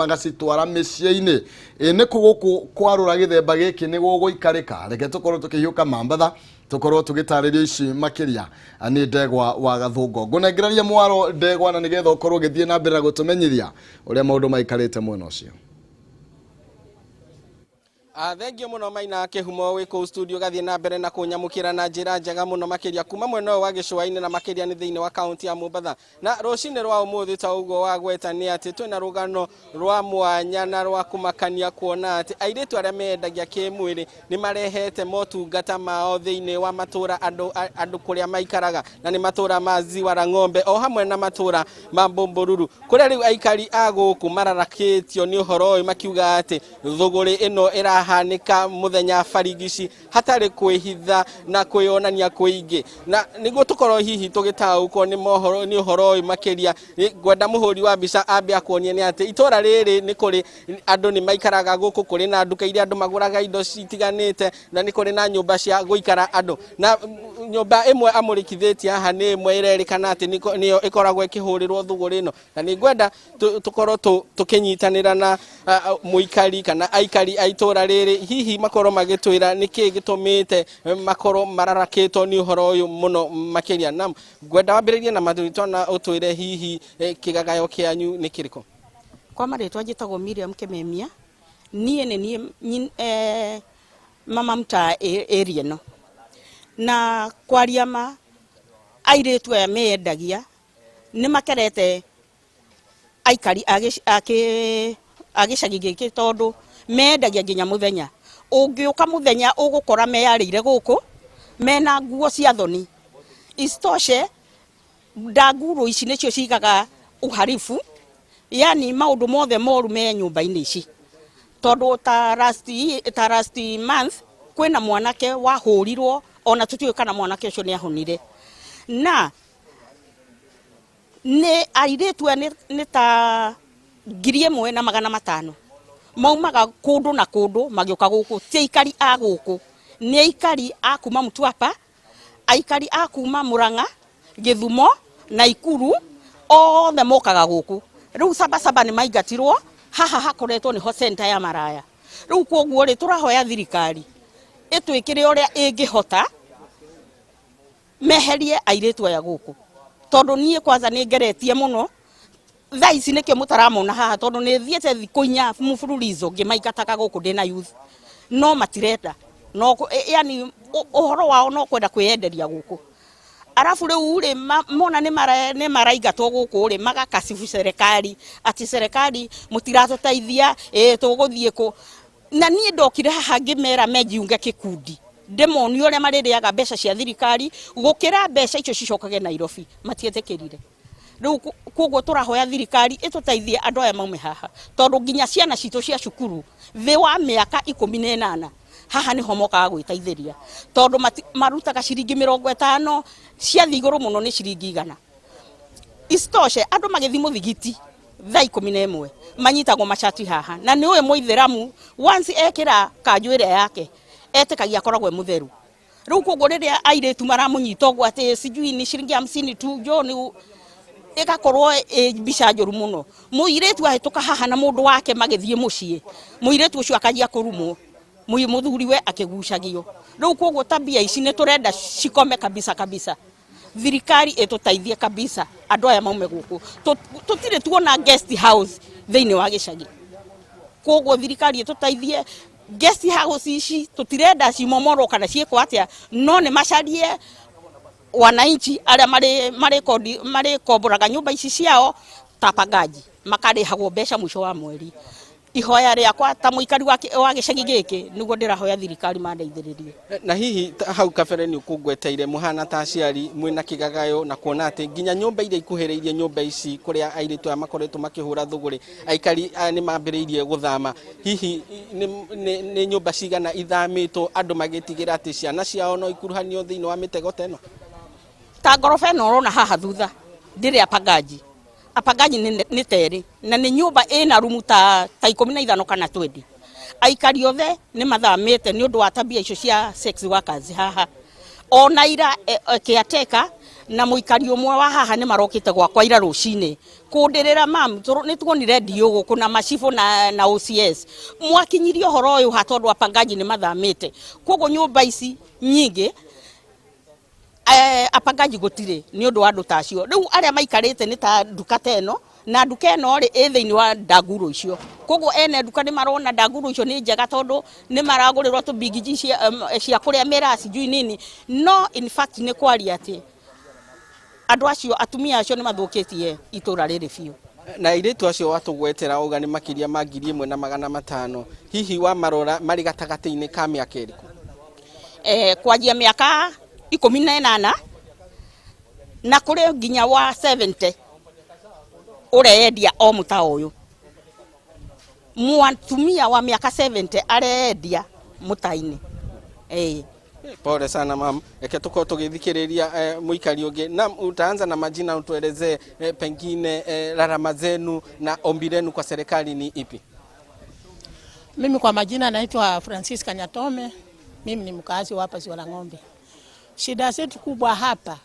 Magacitwara mĩciĩ-inĩ. Ĩ nĩ kũ gũkũ kwarũra gĩthemba gĩkĩ nĩ gũgũikarĩka? Reke tũkorwo tũkĩhiũka Mambatha, tũkorwo tũgĩtarĩrio ici makĩria nĩ Ndegwa wa Gathũngo. Ngũnengereria mwaro, Ndegwa, na nĩgetha ũkorwo ũgĩthiĩ na mbere na gũtũmenyithia ũrĩa maũndũ maikarĩte mwena ũcio. Thengio mũno, Maina Kĩhumo, wĩ kũu studio gathiĩ na mbere na kũnyamũkĩra na njĩra njega mũno makĩria kuma mwena ũyũ wa gĩcũa-inĩ, na makĩria nĩ thĩinĩ wa kaunti ya Mombatha. Na rũcinĩ rwa ũmũthĩ, ta ũguo wagweta, nĩ atĩ twĩna rũgano rwa mwanya na rwa kũmakania, kuona atĩ airĩtu arĩa mendagia kĩmwĩrĩ nĩ marehete motungata mao thĩinĩ wa matũra andũ kũrĩa maikaraga, na nĩ matũra ma Ziwa la Ng'ombe o hamwe na matũra ma Mbũmbũruru, kũrĩa rĩu aikari a gũkũ mararakĩtio nĩ ũhoro ũyũ, makiuga atĩ thũgũrĩ ĩno ĩrahanĩka mũthenya barigici hatarĩ kwĩhitha na kwĩyonania kũingĩ. Na nĩguo tũkorwo hihi tũgĩtaũkwo nĩ mohoro nĩ ũhoro ũyũ makĩria, ngwenda mũhũri wa mbica ambe akuonie nĩ atĩ itũra rĩrĩ nĩ kũrĩ andũ nĩ maikaraga gũkũ, kũrĩ na nduka iria andũ magũraga indo citiganĩte, na nĩ kũrĩ na nyũmba cia gũikara andũ. Na nyũmba ĩmwe amũrĩkithĩtie haha nĩ ĩmwe ĩrerĩkana atĩ nĩyo ĩkoragwo ĩkĩhũrĩrwo thũgũrĩ ĩno, na nĩ ngwenda tũkorwo tũkĩnyitanĩra na mũikari kana aikari a itũra rĩrĩ, hihi makorwo magĩtwĩra nĩkĩ gĩtũmĩte makorwo mararakĩtwo nĩ ũhoro ũyũ mũno makĩria. Na ngwenda wambĩrĩrie na marĩtwa na ũtwĩre hihi kĩgagayo kĩanyu nĩ kĩrĩkũ. Kwa marĩtwa njĩtagwo Miriam Kĩmemia. Niĩ nĩ niĩ mama mtaa area ĩno. Na kwaria ma, airĩtu aya meyendagia nĩ makerete aikari a gĩcagi gĩkĩ, tondũ mendagia nginya mũthenya. Ũngĩũka mũthenya, ũgũkora meyarĩire gũkũ mena nguo cia thoni. Isitoshe, ndanguro ici nĩcio cigaga uharifu, yani maũndũ mothe moru me nyũmba-inĩ ici, tondũ ta last month kwĩna mwanake wahũrirwo, ona tũtiũĩ kana mwanake ũcio nĩ ahonire. Na nĩ airĩtu aya nĩ ta 1500 maumaga kũndũ na kũndũ magĩũka gũkũ. Ti aikari a gũkũ, nĩ aikari a kuma Mtwapa, aikari a kuma Murang'a, Gĩthumo, Naikuru, othe mokaga gũkũ. Rĩu Sabasaba nĩ maingatirwo haha, hakoretwo nĩho center ya maraya. Rĩu koguo rĩ, tũrahoya thirikari ĩtwĩkĩre ũrĩa ĩngĩhota meherie airĩtu aya gũkũ, tondũ niĩ kwanza nĩ ngeretie mũno. Thaa ici nĩkĩo mũtaramona haha, tondũ nĩ thiĩte thikũ 4 mfululizo ngĩmaingataga gũkũ ndĩna youth, no matirenda. No yani ũhoro wao no kwenda kwĩyenderia gũkũ. Arabu rĩu rĩ, mona nĩ maraingatwo gũkũ rĩ, magakasifu serikali atĩ serikali mũtiratũteithia, ĩ tũgũthiĩ kũ? Na niĩ ndokire haha ngĩmera menjiunge kĩkundi, ndĩmonie ũrĩa marĩrĩaga mbeca cia thirikari gũkĩra mbeca icio cicokage Nairobi. Matietĩkĩrire. Rĩu koguo tũrahoya thirikari ĩtũteithie andũ aya maume haha, tondũ nginya ciana citũ cia cukuru thĩ wa mĩaka 18 haha nĩho mokaga gwĩteithĩria, tondũ marutaga ciringi 50, ciathiĩ igũrũ mũno nĩ ciringi 100. Isitoshe, andũ magĩthiĩ mũthigiti thaa 11 manyitagwo macati haha. Na nĩ ũĩ mũithĩramu once ekĩra kanjũ ĩrĩa yake etĩkagia akoragwo e mũtheru. Rĩu koguo rĩrĩa airĩtu maramũnyita ũguo atĩ sijui ni ciringi 50 tu, njoo nĩ ĩgakorwo ĩ mbica njũru mũno. Mũirĩtu ahĩtũka haha na mũndũ wake magĩthiĩ mũciĩ, mũirĩtu ũcio akanjia kũrumwo, mũthuriwe akĩgucagio. Rĩu koguo tabia ici nĩ tũrenda cikome kabisa kabisa. Thirikari ĩtũteithie kabisa andũ aya maume gũkũ. Tũtirĩ tuona guest house thĩinĩ wa gĩcagi, koguo thirikari ĩtũteithie. Guest house ici tũtirenda cimomorwo kana ciĩkwo atĩa, no nĩ macarie wananchi arĩa marĩ kodi marĩkomboraga nyũmba ici ciao ta pangaji, makarĩhagwo mbeca mũico wa mweri. Ihoya rĩakwa ta mũikari wa gĩcagi gĩkĩ nĩguo ndĩrahoya thirikari mandeithĩrĩrie. Na hihi hau kabere nĩ ũkũngweteire mũhana ta aciari mwĩna kĩgagayo, na kuona atĩ nginya nyũmba iria ikuhĩrĩirie nyũmba ici kũrĩa airĩtu aya makoretwo makĩhũra thũgũrĩ, aikari aya nĩ mambĩrĩirie gũthama. Hihi nĩ nyũmba cigana ithamĩtwo andũ magĩtigĩra atĩ ciana ciao no ikuruhanio thĩinĩ wa mĩtego ta ĩno? Ta ngoroba ĩno ũrona haha thutha ndĩrĩ apangaji. Apangaji nĩ terĩ, na nĩ nyũmba ĩna rumu ta 15 kana 20. Aikari othe nĩ mathamĩte nĩ ũndũ wa tabia icio cia sex workers haha. Ona ira caretaker Na mũikari ũmwe wa haha nĩ marokĩte gwakwa ira rũcinĩ kũndĩrĩra, mam, nĩ tuonire ndiũ gũkũ na macibũ na OCS mwakinyirie ũhoro ũyũ ha, tondũ apangaji nĩ mathamĩte. Koguo nyũmba ici nyingĩ apangaji gũtirĩ nĩ ũndũ wa andũ ta acio. Rĩu arĩa maikarĩte nĩ ta nduka ta ĩno, na nduka ĩno rĩ ĩ thĩinĩ wa ndanguro icio. Koguo ene nduka nĩ marona ndanguro icio nĩ njega, tondũ nĩ maragũrĩrwo tũbingiji cia kũrĩa mĩraa, sijui nini. No in fact nĩ kwaria atĩ andũ acio, atumia acio, nĩ mathũkĩtie itũra rĩrĩ biũ. Na airĩtu acio watũgwetera auga nĩ makĩria ma 1500, hihi wamarora marĩ gatagatĩ-inĩ ka mĩaka ĩrĩkũ? Kwanjia mĩaka 18 na kũrĩ nginya wa 70 ũreyendia o mũta ũyũ. Mwatumia wa mĩaka 70 areyendia mũta-inĩ, ĩĩ. Pole sana, mam. Reke tukorwo tũgĩthikĩrĩria mũikari ũngĩ. Na utaanza na majina, utuelezee pengine lalama zenu na ombi lenu kwa serikali ni ipi? Mimi kwa majina naitwa Francisca Nyatome. Mimi ni mkazi wa hapa Ziwa la Ng'ombe. Shida zetu kubwa hapa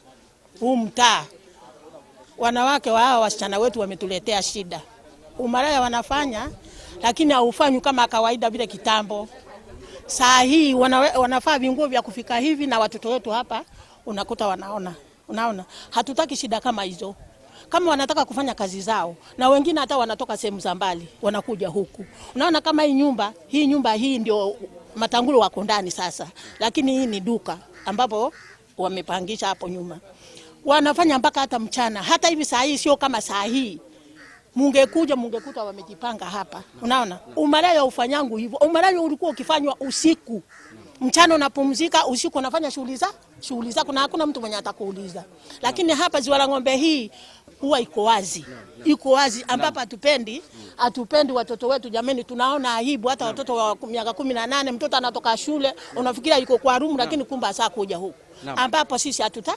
huu mtaa, wanawake wa hawa wasichana wetu wametuletea shida. Umalaya wanafanya, lakini haufanywi kama kawaida vile kitambo. Saa hii wanafaa vinguo vya kufika hivi na watoto wetu hapa unakuta wanaona. Unaona, hatutaki shida kama hizo. Kama wanataka kufanya kazi zao, na wengine hata wanatoka sehemu za mbali wanakuja huku. Unaona kama hii nyumba hii ndio matangulo wako ndani sasa, lakini hii ni duka ambapo wamepangisha hapo nyuma. Wanafanya mpaka hata mchana. Hata hivi saa hii sio kama saa hii mungekuja mungekuta wamejipanga hapa. Unaona, umalaya ufanyangu hivyo. Umalaya ulikuwa ukifanywa usiku, mchana unapumzika, usiku unafanya shughuli zako na hakuna mtu mwenye atakuuliza. Lakini hapa Ziwa la Ng'ombe hii huwa iko wazi, iko wazi ambapo hatupendi watoto wetu jamani, tunaona aibu. Hata watoto wa miaka 18, mtoto anatoka shule unafikiria yuko kwa room, lakini kumbe asa kuja huku ambapo sisi hatuta.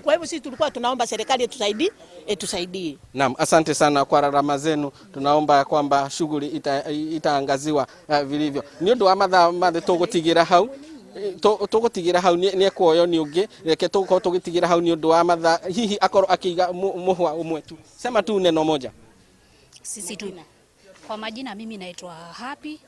Kwa hivyo sisi tulikuwa tunaomba serikali itusaidie, itusaidie. Naam, asante sana kwa rarama zenu. Tunaomba ya kwamba shughuli itaangaziwa vilivyo. Nĩ ũndũ wa mathaa mathe tũgũtigĩra hau. Tũgũtigĩra hau, nĩ ekuoyo nĩ ũngĩ. Reke tũgũkorwo tũgĩtigĩra hau nĩ ũndũ wa mathaa, hihi akorwo akĩiga mũhwa ũmwe tu, sema tu neno moja. Sisi tu, kwa majina mimi naitwa Happy,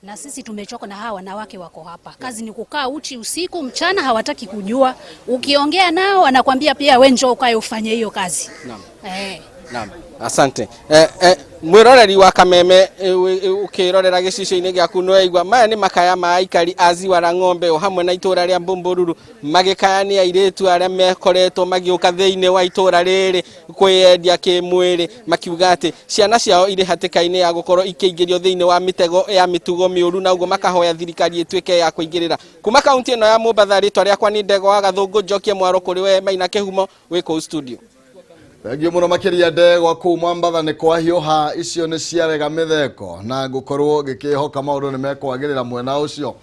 na sisi tumechoka na hawa wanawake wako hapa. Kazi ni kukaa uchi usiku, mchana hawataki kujua. Ukiongea nao wanakwambia pia we njoo ukae ufanye hiyo kazi. Naam. Eh. Naam, asante. Mwiroreri wa Kameme, ukirorera gĩcicio-inĩ gĩaku nĩ waigua maya nĩ makaya ma aikari a Ziwa la Ng'ombe o hamwe na itũra rĩa Mbũmbũruru, magĩkaya nĩ airĩtu arĩa mekoretwo magĩũka thĩinĩ wa itũra rĩrĩ kwĩyendia kĩmwĩrĩ, makiuga atĩ ciana ciao irĩ hatĩka-inĩ ya gũkorwo ikĩingĩrio thĩinĩ wa mĩtego ya mĩtugo mĩũru, na ũguo makahoya thirikari ĩtuĩke ya kũingĩrĩra. Kuma kaunti ĩno ya Mombatha, rĩtwa rĩakwa nĩ Ndego wa Gathũngũ. Njokie mwaro kũrĩ we Maina Kĩhumo wĩ kũu studio. Thengiũ mũno makĩria, Ndegwa. Kũu Mwambatha nĩ kwahiũha, icio nĩ ciarega mĩtheko, na ngũkorwo ngĩkĩhoka maũndũ nĩ mekwagĩrĩra mwena ũcio.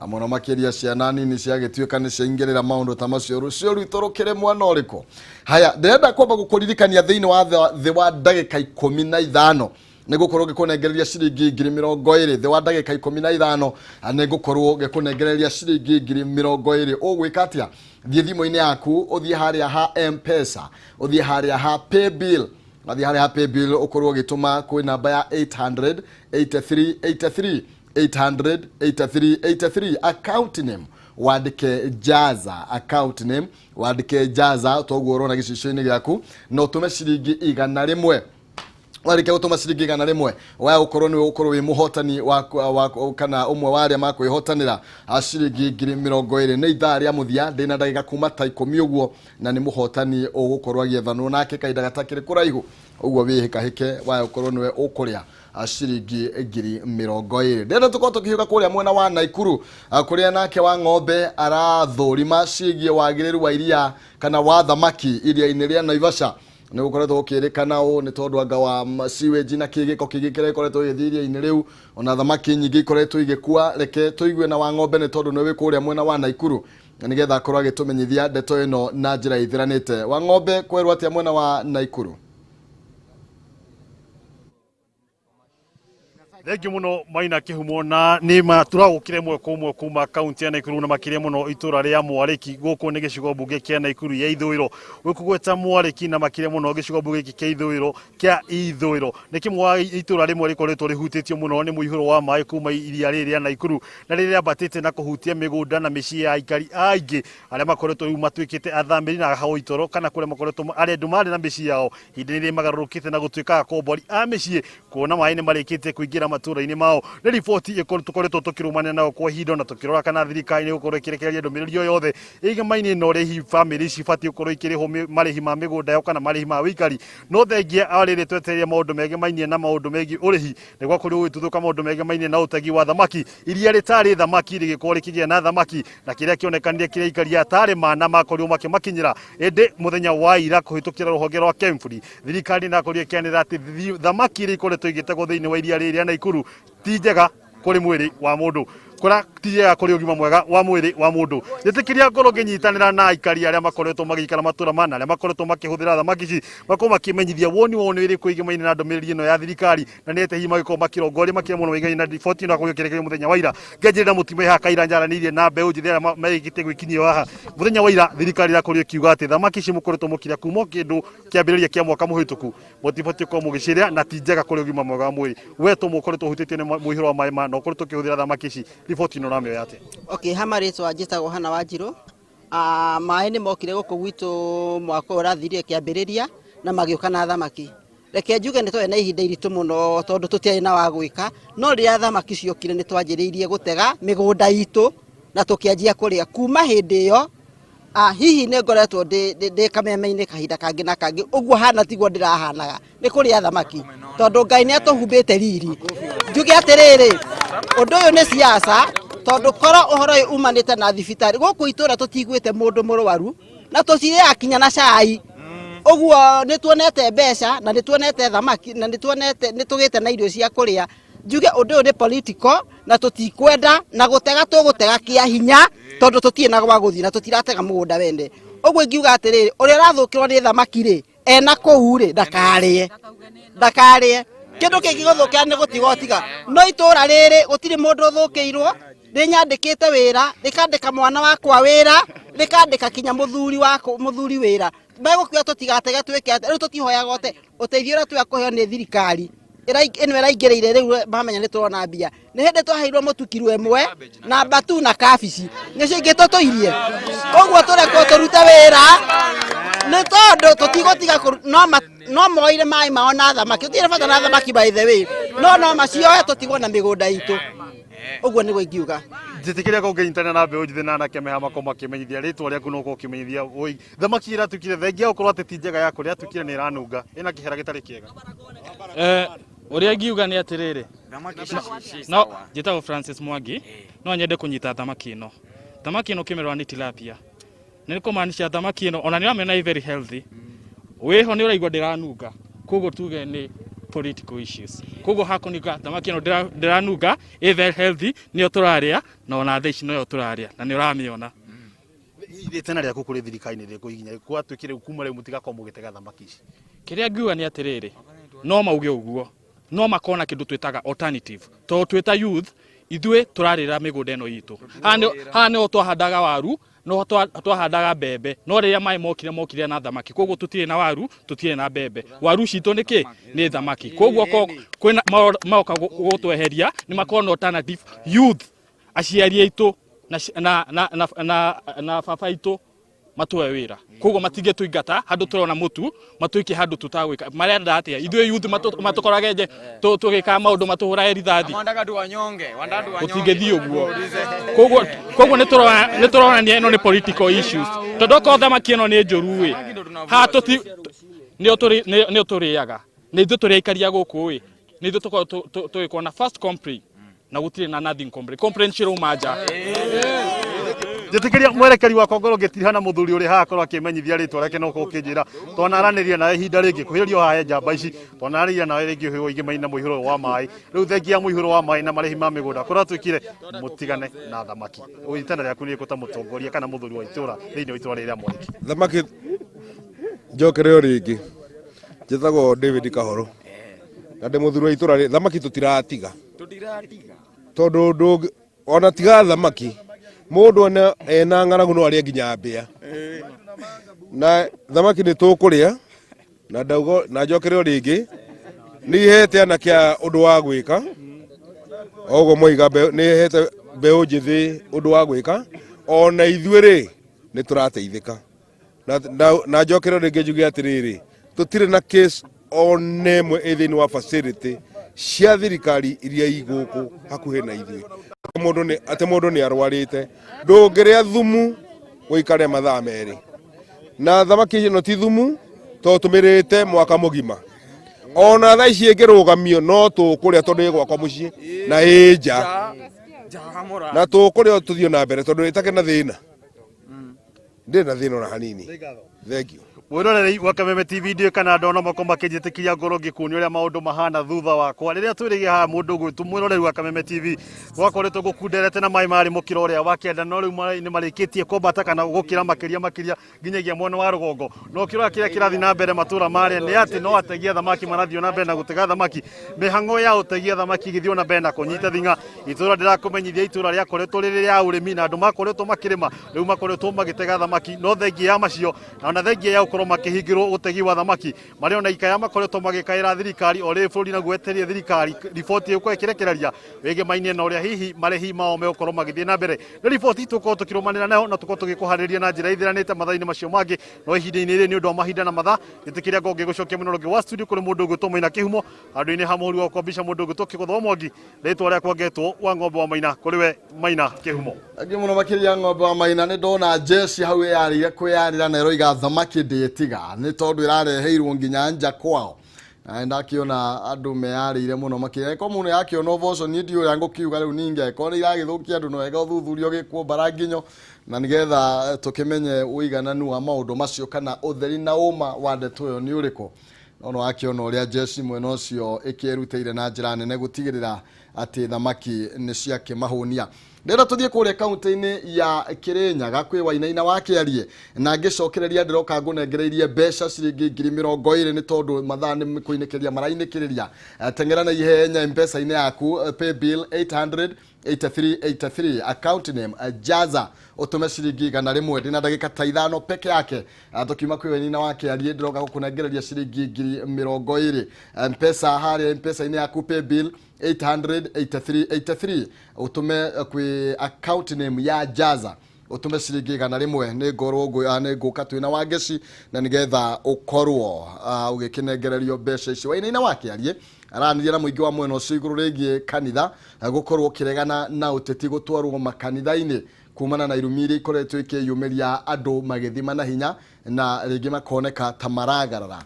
Na mũno makĩria ciana nini ciagĩtuĩka nĩ ciaingĩrĩra maũndũ ta macio, rũcio rwitũ rũkĩrĩ mwena ũrĩkũ? Haya, ndĩrenda kwamba gũkũririkania thĩinĩ wa thĩ wa ndagĩka 15 nĩ ngũkorwo ngĩkũnengereria ciringi 20,000. Thĩ wa ndagĩka 15 nĩ ngũkorwo ngĩkũnengereria ciringi 20,000. Ũgwĩka atĩa? Thiĩ thimũ-inĩ yaku, ũthiĩ harĩa ha M-Pesa, ũthiĩ harĩa ha paybill, wathiĩ harĩa ha paybill ũkorwo ũgĩtũma kwĩ namba ya 800 83 83, 800 83 83. Account name wandĩke Jaza, account name wandĩke Jaza toguo ũrona gĩcicio-inĩ gĩaku, na ũtũme ciringi 100. Warĩkia gũtũma ciringi 100, waya gũkorwo nĩ ũgũkorwo wĩ mũhotani wa kana ũmwe wa arĩa makwĩhotanĩra ciringi 20,000. Nĩ ithaa rĩa mũthia, ndĩna ndagĩka kuma ta 10 ũguo, na nĩ mũhotani ũgũkorwo agĩethanwo nake kahinda gatakĩrĩ kũraihu. Ũguo wĩhĩkahĩke, waya gũkorwo nĩwe ũkũrĩa ciringi 20,000. Ndĩrenda tũkorwo tũkĩhiũka kũrĩa mwena wa Naikuru, kũrĩa nake wa Ng'ombe arathũrima ciĩgiĩ wagĩrĩru wa iria kana wa thamaki iria-inĩ rĩa Naivasha. Nĩ gũkoretwo gũkĩrĩkana ũũ nĩ tondũ anga wa sewage na kĩgĩko kĩngĩ kĩrĩa gĩkoretwo gĩgĩthiĩ iria-inĩ rĩu, ona thamaki nyingĩ ikoretwo igĩkua. Reke tũigue na wa Ng'ombe, nĩ tondũ nĩ wĩ kũrĩa mwena wa Naikuru, na nĩgetha akorwo agĩtũmenyithia ndeto ĩno na njĩra ĩthiranĩte. Wa Ng'ombe, kwerwo atĩa mwena wa Naikuru? Thengiũ mũno Maina Kĩhumo, na nĩ ma tũragũkire ĩmwe kwa ĩmwe kuma kaunti ya Naikuru na makĩria mũno itũra rĩa Mwarĩki. Gũkũ nĩ gĩcigo mbunge kĩa Naikuru ya ithũĩro. Gũkũ Mwarĩki na makĩria mũno gĩcigo mbunge gĩkĩ kĩa ithũĩro kĩa ithũĩro nĩ kĩmwe wa itũra rĩmwe rĩkoretwo rĩhutĩtio mũno nĩ mũihũro wa maĩ kuma iria rĩrĩ rĩa Naikuru, na rĩrĩa rĩambatĩte na kũhutia mĩgũnda na mĩciĩ ya aikari aingĩ arĩa makoretwo rĩu matuĩkĩte athamĩri na ahoi toro, kana kũrĩa makoretwo arĩa andũ marĩ na mĩciĩ yao ihinda rĩrĩ magarũrũkĩte na gũtuĩka akombori a mĩciĩ, kuona maĩ nĩ marĩkĩtie kũingĩra matũra-inĩ mao. Nĩ riboti tũkoretwo tũkĩrũmania nayo kwa ihinda na tũkĩrora kana thirikari nĩ gũkorwo ĩkĩrekereria ndũmĩrĩri o yothe ĩgemaine na ũrĩa hihi bamĩrĩ ici ibatiĩ gũkorwo ikĩrĩhwo marĩhi ma mĩgũnda yao kana marĩhi ma ũikari. No thengia rĩrĩ twetereire maũndũ megemainie na maũndũ megiĩ ũrĩhi, nĩ gwakorirwo gũgĩtuthũka maũndũ megemainie na ũtegi wa thamaki. Iria rĩtarĩ thamaki rĩgĩkorwo rĩkĩgĩa na thamaki, na kĩrĩa kĩonekanire kĩrĩa aikari atarĩ mana makorirwo makĩmakinyĩra. Ĩndĩ mũthenya wa ira kũhĩtũkĩra rũhonge rwa KEMFRI, thirikari nĩ ĩrakorirwo ĩkĩanĩrĩra atĩ thamaki iria ikoretwo igĩtegwo thĩinĩ wa iria rĩrĩ rĩa Naikuru ti njega kũrĩ mwĩrĩ wa mũndũ, kũrĩa ti njega kũrĩ ũgima mwega wa mwĩrĩ wa mũndũ. Njĩtĩkĩria ngorwo ngĩnyitanĩra na aikari arĩa makoretwo magĩikara matũra mana, arĩa makoretwo makĩhũthĩra thamaki ici, makorwo makĩmenyithia woni wao nĩ ũrĩkũ ĩgemaine na ndũmĩrĩri ĩno ya thirikari, na nĩ atĩa hihi magĩkorwo makĩrongoria makĩria mũno ĩgemaine na riboti ĩno akorirwo ĩkĩrekererio mũthenya wa ira. Ngenjĩrĩra mũtime haha Kaira njaranĩirie na mbeũ njĩthĩ arĩa merĩkĩtie gwĩkinyia haha. Mũthenya wa ira thirikari ĩrakorirwo ĩkiuga atĩ thamaki ici mũkoretwo mũkĩrĩa kuma kĩndũ kĩambĩrĩria kĩa mwaka mũhĩtũku mũtibatiĩ gũkorwo mũgĩcirĩa na ti njega kũrĩ ũgima mwega wa mwĩrĩ. We tũmwe ũkoretwo ũhutĩtio nĩ mũihũro wa maĩ na ũkoretwo ũkĩhũthĩra thamaki ici, riboti ĩno ũramĩoya atĩa? Okay, ha marĩtwa njĩtagwo Hana Wanjirũ. Maĩ nĩ mokire gũkũ gwitũ mwaka ũyũ ũrathirire kĩambĩrĩria na magĩũka na thamaki. Reke njuge nĩ twarĩ na ihinda iritũ mũno tondũ tũtiarĩ na wa gwĩka, no rĩrĩa thamaki ciokire nĩ twanjĩrĩirie gũtega mĩgũnda itũ na tũkĩanjia kũrĩa. Kuma hĩndĩ ĩyo hihi nĩ ngoretwo ndĩ kameme-inĩ kahinda kangĩ na kangĩ, ũguo hana tiguo ndĩrahanaga nĩ kũrĩa thamaki tondũ Ngai nĩ atũhumbĩte riri. Njuge atĩrĩrĩ, ũndũ ũyũ nĩ siasa tondũ korwo ũhoro ũyũ umanĩte na thibitarĩ gũkũ itũra tũtiguĩte mũndũ mũrwaru na tũcirĩaga kinya na cai. Ũguo nĩ tuonete mbeca na nĩ tuonete thamaki na nĩ tuonete nĩ tũgĩte na irio cia kũrĩa. Njuge ũndũ ũyũ nĩ political na tũtikwenda na gũtega tũgũtega kĩa hinya tondũ tũtirĩ na gwa gũthiĩ na tũtiratega mũgũnda wene. Ũguo ingiuga atĩrĩrĩ, ũrĩa ũrathũkĩrwo nĩ thamaki rĩ, ena kũu rĩ, ndakarĩe, ndakarĩe. Kĩndũ kĩngĩgũthũkĩra nĩ gũtiga ũtiga. No itũra rĩrĩ gũtirĩ mũndũ ũthũkĩirwo, rĩnyandĩkĩte wĩra, rĩkandĩka mwana wakwa wĩra, rĩkandĩka kinya mũthuri wakwa mũthuri wĩra. Megũkiuga tũtigatege twĩke atĩa, rĩu tũtihoyaga ũteithio ũrĩa twĩya kũheo nĩ thirikari ĩno ĩraingĩrĩire rĩu mamenya nĩ tũrona mbia. Nĩ hĩndĩ twaheirwo mũtu kiro ĩmwe na mbatu na kabici, nĩcio ingĩ tũtũirie. Koguo tũrekwo tũrute wĩra nĩ tondũ tũtigũtiga no moire maĩ mao na thamaki. Tũtirĩ bata na thamaki by the way, no macioe tũtigwo na mĩgũnda itũ. Ũguo nĩguo ingiuga. Njĩtĩkĩria korwo ngĩnyitanĩra na mbeũ njĩthĩ na anake meha makorwo makĩmenyithia rĩtwa rĩaku na ũkorwo ũkĩmenyithia oi thamaki ĩratuĩkire thengia gũkorwo atĩ ti njega ya kũrĩa, yatuĩkire nĩ ĩranunga, ĩna kĩhera gĩtarĩ kĩega. Ũrĩa ingiuga nĩ atĩrĩrĩ, no njĩtagwo Francis Mwangi, no nyende kũnyita thamaki ĩno. Thamaki ĩno ũkĩmĩrora nĩ tilapia, nĩ kũmaanisha thamaki ĩno ona nĩ ũramĩona ĩ very healthy, wĩho nĩ ũraigua ndĩranunga, koguo tuge nĩ political issues. Koguo hakũnuka thamaki ĩno ndĩranunga, ĩ very healthy, nĩyo tũrarĩa na ona thaa ici noyo tũrarĩa na nĩ ũramĩona. Itena rĩaku kũrĩ thirikari nĩ rĩrĩkũ ikinya gwatuĩkire rĩu kuma rĩu mũtigakorwo mũgĩtega thamaki ici? Kĩrĩa ngiuga nĩ atĩrĩrĩ, no mauge ũguo, no makona kĩndũ twĩtaga alternative, tondũ twĩta youth ithuĩ tũrarĩra mĩgũnda ĩno itũ. Haha nĩho twahandaga waru, no twahandaga mbembe, no rĩrĩa maĩ mokire mokire na thamaki, koguo tũtirĩ na waru, tũtirĩ na mbembe. Waru citũ nĩ kĩ? Nĩ thamaki. Koguo kwĩna maoka gũtweheria nĩ makorwo na alternative. Youth, aciari aitũ na na na na na baba aitũ matũhe wĩra, koguo matingĩtũingata handũ tũrona mũtu, matũikie handũ tũtagwĩka. Marenda atĩa ithuĩ youth matũkorage nje tũgĩkaga maũndũ matũhũrage rithathi? Gũtingĩthiĩ ũguo. Koguo nĩ tũronania ĩno nĩ political issues, tondũ okorwo thamaki ĩno nĩ njũru ĩ haha nĩyo tũrĩaga, nĩ ithuĩ tũrĩ aikaria gũkũ ĩ, nĩ ithuĩ tũkoragwo tũgĩkorwo na first complaint na gũtirĩ na nothing complaint, complaint cirauma nja. Njĩtĩkĩria mwerekeri wakwa ngorwo ngĩtiriha na mũthuri ũrĩ haha akorwo akĩmenyithia rĩtwa rĩake na ũkorwo ũkĩnjĩra twanaranĩria nawe ihinda rĩngĩ kuhĩrĩrio haha njamba ici twanaranĩria nawe rĩngĩ ũhĩo igĩmaina mũihũro wa maĩ. Rĩu thengia ya mũihũro wa maĩ na marĩhi ma mĩgũnda kũratuĩkire mũtigane na thamaki. Itana rĩaku nĩ rĩkũ ta mũtongoria kana mũthuri wa itũra thĩinĩ wa itũra rĩrĩa Mwarĩki? Thamaki njokere o rĩngĩ, njĩtagwo David Kahoro na ndĩ mũthuri wa itũra. Thamaki tũtiratiga. Tondu ona tiga thamaki mundu ona ena ng'aragu no arie nginya mbĩa. Na thamaki nĩ tũkũrĩa na ndaugo na njokere o rĩngĩ nĩ ihete anake a ũndũ wa gwĩka oguo moiga nĩ ihete mbeũ njĩthĩ ũndũ wa gwĩka ona ithuĩ rĩ nĩ tũrateithĩka. Na njokere rĩngĩ njuge atĩrĩrĩ, tũtirĩ na case ona ĩmwe ĩ thĩinĩ wa facility cia thirikari iria i gũkũ hakuhĩ na ithuĩ. Atĩ mũndũ nĩ arwarĩte, ndũngĩrĩa thumu ũikare mathaa merĩ. Na thamaki ĩno ti thumu tondũ tũmĩrĩte mwaka mũgima. Ona thaa ici ĩngĩrũgamio no tũkũrĩa tondũ ĩ gwakwa mũciĩ na ĩ nja. Na tũkũrĩa tũthiĩ na mbere tondũ ĩtakĩ na thĩna. Ndĩrĩ na thĩna ona hanini. Thank you. Mwiroreri wa Kameme TV ndiũ kana ndona moko makĩnjĩtĩkiria ngoro ngĩkuonia ũrĩa maũndũ mahana thutha wakwa rĩrĩa twĩrĩgie haha mũndũ gwĩtwo mwiroreri wa Kameme TV gwakoretwo gũkunderete na maĩ marĩ mũkĩra ũrĩa wa kĩanda no rĩu maĩ nĩ marĩkĩtie kwambata kana gũkĩra makĩria makĩria nginyagia mwena wa rũgongo. No ũkĩrora kĩrĩa kĩrathiĩ na mbere matũra marĩa nĩ atĩ no ategi a thamaki marathiĩ na mbere na gũtega thamaki, mĩhang'o ya ũtegi a thamaki ĩgĩthiĩ na mbere na kũnyita thing'a. Itũra ndĩrakũmenyithia itũra rĩakoretwo rĩrĩ rĩa ũrĩmi na andũ makoretwo makĩrĩma rĩu makoretwo magĩtega thamaki, no thengia ya macio na ona thengia ya gũkorwo makĩhingĩrwo ũtegi wa thamaki marĩ ona ikaya makoretwo magĩkaĩra thirikari o rĩrĩ bũrũri naguo wetereire thirikari riboti ĩgũkorwo ĩkĩrekereria wĩgemaine na ũrĩa hihi marĩhi mao megũkorwo magĩthiĩ na mbere. Nĩ riboti tũkorwo tũkĩrũmanĩra nayo na tũkorwo tũgĩkũharĩria na njĩra ithiranĩte mathaa-inĩ macio mangĩ, no ihinda-inĩ rĩrĩ nĩ ũndũ wa mahinda na mathaa gĩtĩkĩria ngongĩ gũcokia mũno rũngĩ wa studio kũrĩ mũndũ ũgwĩtwo Maina Kĩhumo handũ-inĩ ha mũhũri wakwa mbica mũndũ ũgwĩtwo Kĩgũtha Mwangi, rĩtwa rĩakwa ngetwo wa ng'ombe wa Maina kũrĩ we Maina Kĩhumo. Angĩ mũno makĩria ng'ombe wa Maina nĩ ndona jeshi hau ĩyarĩire kwĩyarĩra na ĩroiga thamaki ndĩtiga nĩ tondũ ĩrareheirwo nginya nja kwao. Na ndakĩona andũ meyarĩire mũno makĩria ko mũndũ yakĩona ũboco niĩ ndiũĩ ũrĩa ngũkiuga rĩu ningĩ angĩkorwo nĩ iragĩthũkia andũ no wega ũthuthuria ũgĩkwo mbara nginyo na nĩgetha tũkĩmenye ũigananu wa maũndũ macio kana ũtheri na ũma wa ndeto ĩyo nĩ ũrĩkũ. No wakĩona ũrĩa jeshi mwena ũcio ĩkĩrutĩire na njĩra nene gũtigĩrĩra atĩ thamaki nĩ ciakĩmahũnia. Ndĩrenda tũthiĩ kũrĩa kaunti-inĩ ya Kĩrĩnyaga kwĩ Wainaina wa Kĩarie na ngĩcokereria ndĩroka ngũnengereirie mbeca ciringi 20,000 nĩ tondũ mathaa nĩ kũinĩkĩria marainĩkĩrĩria. Teng'era na ihenya M-Pesa-inĩ yaku pay bill 800 8383 account name Jaza ũtũme ciringi 100 ndĩna ndagĩka ta 5 peke yake. Tũkiuma kwĩ Wainaina wa Kĩarie ndĩroka gũkũnengereria ciringi 20,000 M-Pesa harĩa M-Pesa-inĩ yaku pay bill 800 8383 ũtũme kwĩ account name ya Jaza ũtũme ciringi 100 nĩ ngorwo nĩ ngũka twĩna Wangeci na nĩgetha ũkorwo ũgĩkĩnengererio mbeca icio. Wainaina wa Kĩarie aranĩria na mũingĩ wa mwena ũcio igũrũ rĩgiĩ kanitha gũkorwo ũkĩregana na ũteti gũtwarwo makanitha-inĩ kumana na irumi iria ikoretwo ikĩyumĩria andũ magĩthima na hinya na rĩngĩ makoneka ta maragarara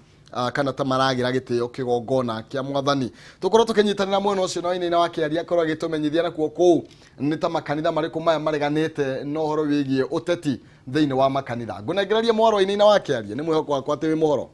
kana ta maragira gĩtĩo kĩgongona kĩa mwathani. Tũkorwo tũkĩnyitanĩra mwena ũcio na Wainaina wa Kĩarie akorwo agĩtũmenyithia nakuo kũu nĩ ta makanitha marĩkũ maya mareganĩte na ũhoro wĩgiĩ ũteti thĩinĩ wa makanitha. Ngũnengererie mohoro Wainaina wa Kĩarie, nĩ mwĩhoko wakwa atĩ wĩ mũhoro.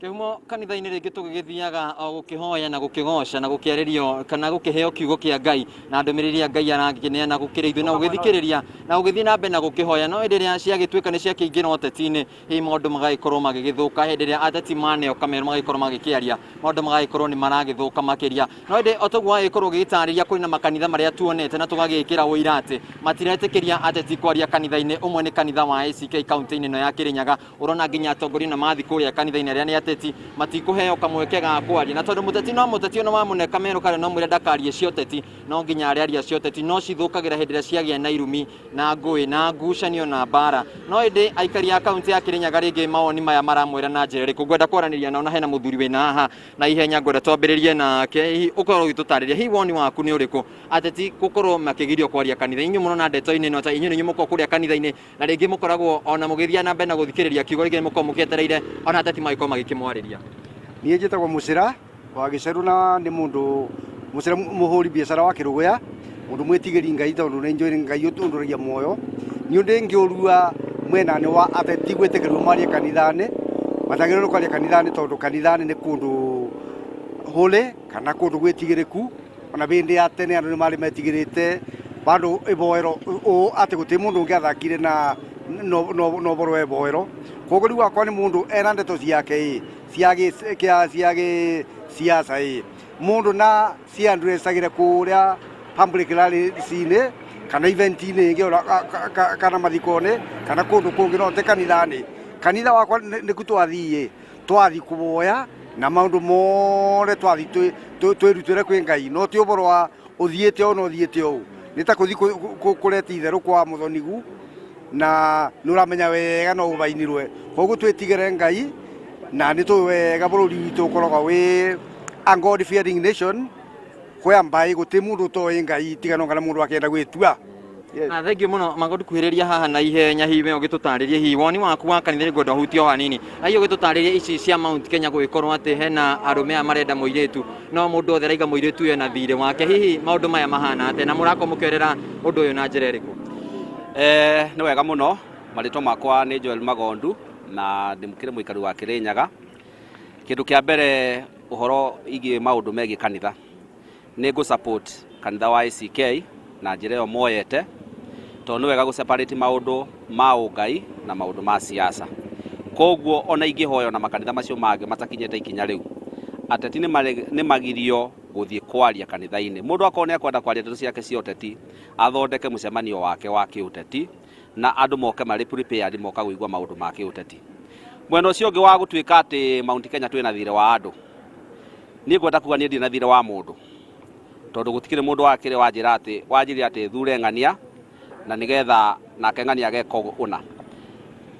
Kĩhumo kanitha-inĩ rĩngĩ tũgĩgĩthiaga o gũkĩhoya na gũkĩgoca na gũkĩarĩrio kana gũkĩheo kiugo kĩa Ngai na ndũmĩrĩri ya Ngai arangĩneana gũkĩrĩ ithuĩ na gũgĩthikĩrĩria na gũgĩthiĩ na mbere na gũkĩhoya. No hĩndĩ ĩrĩa ciagĩtuĩka nĩ ciakĩingĩra ũteti-inĩ hihi maũndũ magagĩkorwo magĩgĩthũka, hĩndĩ ĩrĩa ateti maneo kamero magagĩkorwo magĩkĩaria maũndũ magagĩkorwo nĩ maragĩthũka makĩria. No ĩndĩ o toguo wagĩkorwo ũgĩgĩtarĩria kũrĩ na makanitha marĩa tuonete na tũgagĩkĩra ũira atĩ matiretĩkĩria ateti kwaria kanitha-inĩ. Ũmwe nĩ kanitha wa ACK kaunti-inĩ ĩno ya Kĩrĩnyaga, ũrona nginya atongoria na mathiĩ kũrĩa kanitha-inĩ arĩa nĩ ateti matikũheo kamweke ga kwaria, na tondũ mũteti no mũteti ona wamũne kamero karĩa no mwĩre ndakarie cia ũteti, no nginya arĩaria cia ũteti no cithũkagĩra hĩndĩ ĩrĩa ciagĩa na irumi na ngũĩ na ngucanio na mbara. No ĩndĩ aikari a kaunti ya Kĩrĩnyaga rĩngĩ mawoni maya maramwĩra na njĩra ĩrĩkũ? Ngwenda kwaranĩria nao na hena mũthuri wĩna haha na ihenya ngwenda twambĩrĩrie nake, hihi ũkorwo ũgĩtũtarĩria hihi woni waku nĩ ũrĩkũ ateti gũkorwo makĩgirio kwaria kanitha? Inyuĩ mũrona ndeto-inĩ ĩno ta inyuĩ nĩ inyuĩ mũkoragwo kũrĩa kanitha-inĩ na rĩngĩ mũkoragwo ona mũgĩthiĩ na mbere na gũthikĩrĩria kiugo, rĩngĩ mũkoragwo mũkĩetereire ona ateti magĩkorwo magĩkĩmwarĩria. Niĩ njĩtagwo Mũcĩra wa Gĩcerũ na nĩ mũndũ Mũcĩra mũhũri biacara wa Kĩrũgũya, mũndũ mwĩtigĩri Ngai tondũ nĩ njũĩ Ngai ũndũragia muoyo. Niĩ ndĩngĩũrua mwena-inĩ wa ateti gwĩtĩkĩrio marie kanitha-inĩ, matagĩrĩirwo kwaria kanitha-inĩ tondũ kanitha-inĩ nĩ kũndũ hũrĩ kana kũndũ gwĩtigĩrĩku. Ona hĩndĩ ya tene andũ nĩ marĩ metigĩrĩte bandũ iboero ũũ atĩ gũtirĩ mũndũ ũngĩathakire na no ũhoro wa iboero. Koguo rĩu wakwa nĩ mũndũ ena ndeto ciake ĩ cia siasa ĩ mundu na ciandresagire kuria public rally-inĩ kana event-inĩ ĩngĩ kana mathiko-inĩ kana kũndũ kũngĩ no te kanitha-inĩ. Kanitha wakwa nĩku twathiĩ twathi kũboya na maũndũ mothe twathi twĩrutĩre kwĩ Ngai, no ti ũhoro wa ũthiĩte ũũ na ũthiĩte ũũ, nĩ ta kũthi kũreta itherũ kwa mũthonigu na nĩ ũramenya wega no ũbainirwe. Koguo twĩtigĩre Ngai na nĩ tũĩ wega bũrũri witũ ũkoragwo wĩ a God fearing nation, kwĩ mbaĩ gũtirĩ mũndũ ũtoĩ Ngai tiga no kana mũndũ akĩenda gwĩtua. Na thengiũ mũno Magondu kuhĩrĩria haha na ihenya, hihi we ũgĩtũtarĩrie hihi woni waku wa kanitha nĩngwenda ũhutie o hanini, na hihi ũgĩtũtarĩrie ici cia Mount Kenya gũgĩkorwo atĩ hena arũme aya marenda mũirĩtu no mũndũ othe araiga mũirĩtu ũyũ ena thirĩ wake, hihi maũndũ maya mahana atĩa na mũrakorwo mũkĩoerera ũndũ ũyũ na njĩra ĩrĩkũ? Nĩ wega mũno, marĩtwa makwa nĩ Joel Magondu na ndĩmũkĩrĩ mũikari wa Kĩrĩnyaga. Kĩndũ kĩa mbere ũhoro igiĩ maũndũ megiĩ kanitha, nĩ ngũ support kanitha wa ACK na njĩra ĩyo moyete, tondũ nĩ wega gũ separate maũndũ ma ũngai na maũndũ ma siasa. Koguo ona ingĩhoya ona makanitha macio mangĩ matakinyĩte ikinya rĩu, ateti nĩ magirio gũthiĩ kwaria kanitha-inĩ. Mũndũ akorwo nĩ akwenda kwaria ndeto ciake cia ũteti, athondeke mũcemanio wake wa kĩũteti na andũ moke marĩ prepared moka kũigua maũndũ ma kĩũteti. Mwena ũcio ũngĩ wa gũtuĩka atĩ Mount Kenya twĩna thirĩ wa andũ, niĩ ngwenda kuga niĩ ndirĩ na thirĩ wa mũndũ, tondũ gũtikĩrĩ mũndũ wakĩrĩ wanjĩra atĩ wanjĩrire atĩ thure ng'ania na nĩgetha nake ng'ania ageka ũna.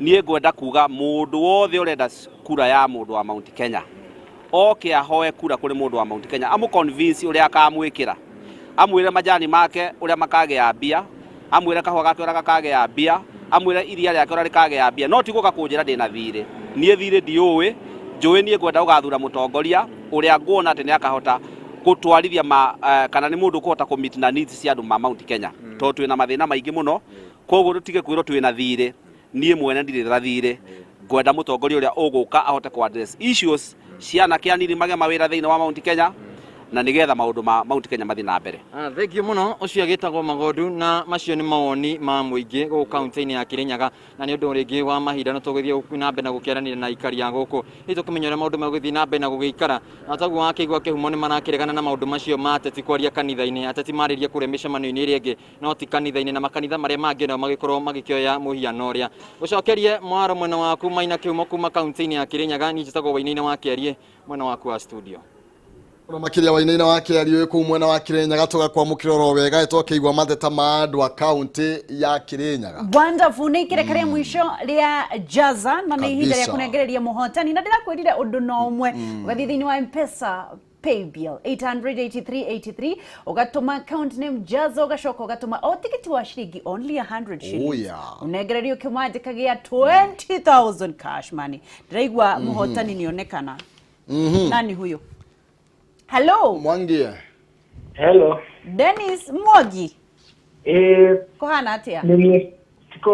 Niĩ ngwenda kuga mũndũ wothe ũrenda kura ya mũndũ wa Mount Kenya oke ahoe kura kũrĩ mũndũ wa Mount Kenya, amũ convince ũrĩa akamwĩkĩra, amwĩre majani make ũrĩa makagĩa mbia, amwĩre kahũa gake ũrĩa gakagĩa mbia, amwĩre iria rĩake ũrĩa rĩkagĩa mbia, no ti gũka kũnjĩra ndĩna thirĩ. Niĩ thirĩ ndiũĩ, njũĩ niĩ ngwenda gũgathura mũtongoria ũrĩa nguona atĩ nĩ akahota gũtwarithia kana nĩ mũndũ ũkũhota kũ meet na needs cia andũ ma Mount Kenya, tondũ twĩna mathĩna maingĩ mũno. Koguo tũtige kwĩrwo twĩna thirĩ, niĩ mwene ndirĩ na thirĩ, ngwenda mũtongoria ũrĩa ũgũka ahote kũ address issues cia anake anini magĩe mawĩra thĩinĩ wa Mount Kenya na nĩgetha maũndũ ma Mount Kenya mathiĩ na mbere. Thengiũ mũno, ũcio agĩtagwo Magondu, na macio nĩ mawoni ma mũingĩ gũkũ kaunti-inĩ ya Kĩrĩnyaga, na nĩ ũndũ rĩngĩ wa mahinda no tũgũthiĩ na mbere na gũkĩaranĩria na aikari a gũkũ, hihi tũkĩmenya ũrĩa maũndũ megũthiĩ na mbere na gũgĩikara. Na taguo wakĩigua kĩhumo nĩ marakĩregana na maũndũ macio ma ateti kwaria kanitha-inĩ, ateti marĩrie kũrĩa mĩcemanio-inĩ ĩrĩa ĩngĩ no ti kanitha-inĩ, na makanitha marĩa mangĩ nao magĩkorwo magĩkĩoya mũhiano ũrĩa. Gũcokerie mwaro mwena waku Maina Kĩhumo kuma kaunti-inĩ ya Kĩrĩnyaga, niĩ njĩtagwo Wainaina wa Kĩarie, mwena waku wa studio. Mũno makĩria Wainaina wa Kĩarie kũu mwena wa Kĩrĩnyaga, tũgakwamũkĩra oro wega twakĩigua mateta ma andũ a kaunti ya Kĩrĩnyaga. Wonderful, nĩ ikereka rĩa mũico rĩa Jaza na nĩ ihinda rĩa kũnengereria mũhotani, na ndĩrakwĩrire ũndũ no ũmwe, ũgathiĩ thĩinĩ wa M-Pesa Paybill 88383 ũgatũma account name Jaza, ũgacoka ũgatũma o tikiti wa ciringi only 100 shillings, ũnengererio kĩmanjĩka gĩa 20,000 cash money. Ndĩraigua mũhotani nĩonekana. Nani huyo? Hello. Mwangi. Hello. Dennis Mwangi. Kuhana atia?